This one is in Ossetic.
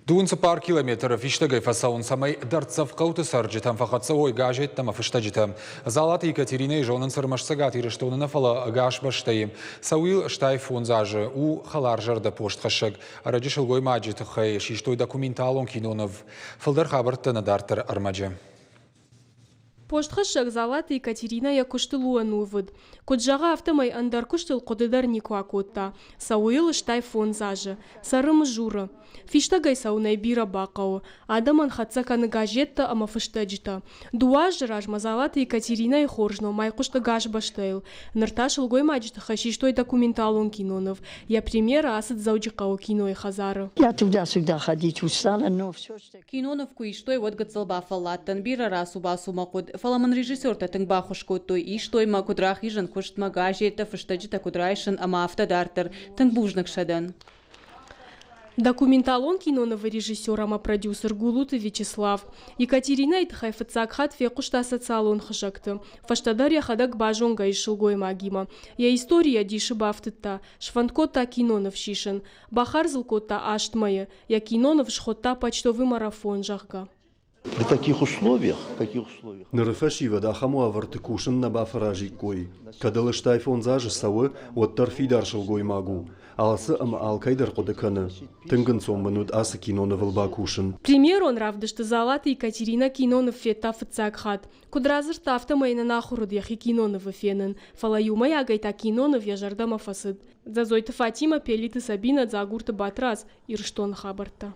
Дыууын цыппар километры фистӕгӕй фӕцӕуын, цӕмӕй дӕрддзӕф хъӕуты цӕрджытӕм фӕхӕццӕ уой газеттӕ ӕмӕ фыстӕджытӕ. Дзалаты Екатеринӕйы зонынц ӕрмӕст Цӕгат Ирыстоны нӕ, фӕлӕ ӕгас бӕстӕйы. Сауил 85 азы у хӕларзӕрдӕ постхӕссӕг. Ӕрӕджы сылгоймаджы тыххӕй систой документалон киноныв. Фылдӕр хабӕрттӕ нӕ дарддӕр ӕрмӕджы. Постхӕссӕг Дзалаты Екатеринӕ йӕ куыстыл у ӕнувыд. Куыд зӕгъы, афтӕмӕй ӕндӕр куыстыл хъуыды дӕр никуы акодта. Цӕуы йыл 85 азы. Цӕры Мызуры. Фистӕгӕй цӕуынӕй бирӕ бахъӕуы. Адӕмӕн хӕццӕ кӕны газеттӕ ӕмӕ фыстӕджытӕ. Дыууӕ азы размӕ Дзалаты Екатеринӕйы хорз ном айхъуыст ӕгас бӕстӕйыл. Ныр та сылгоймаджы тыххӕй систой документалон киноныв. Йӕ премьерӕ ацыд Дзӕуджыхъӕуы кинойы хӕдзары. Я туда-сюда ходить устала, но все Киноныв куы истой, уӕд гыццыл бафӕлладтӕн, бирӕ рацу-бацу мӕ хъуыд, фӕлӕ мын режиссертӕ тынг баххуыс кодтой, истой мӕ, куыд рахизын куыстмӕ, газеттӕ, фыстӕджытӕ куыд райсын ӕмӕ афтӕ дарддӕр. Тынг бузныг сӕ дӕн. Документалон кинонывы режиссер ӕмӕ продюсер Гулуты Вячеслав Екатеринӕйы тыххӕй фыццаг хатт фехъуыста социалон хызӕгты. Фӕстӕдӕр йӕхӕдӕг базонгӕ ис сылгоймагимӕ. Йӕ истори йӕ дисы бафтыдта, сфӕнд кодта киноныв сисын. Бахардз ыл кодта аст мӕйы. Йӕ киноныв схуыдта «Почтовый марафон», зӕгъгӕ. При таких условиях, каких условиях? Ныры фӕсивӕд ахӕм уавӕрты кусын нӕ бафӕразиккой. Кӕд ыл 85 азы цӕуы, уӕддӕр фидар сылгоймаг у. Алцы ӕмӕ алкӕй дӕр хъуыды кӕны. Тынг ӕнцон мын уыд ацы кинонывыл бакусын. Премьерон равдысты Дзалаты Екатеринӕ киноныв федта фыццаг хатт. Куыд радзырдта, афтӕмӕй йын ӕнахуыр уыд йӕхи кинонывы фенын, фӕлӕ иумӕйагӕй та киноныв йӕ зӕрдӕмӕ фӕцыд. Дзӕдзойты Фатимӕ, Пелиты Сабинӕ, Дзагурты Батрадз, Ирыстоны хабӕрттӕ.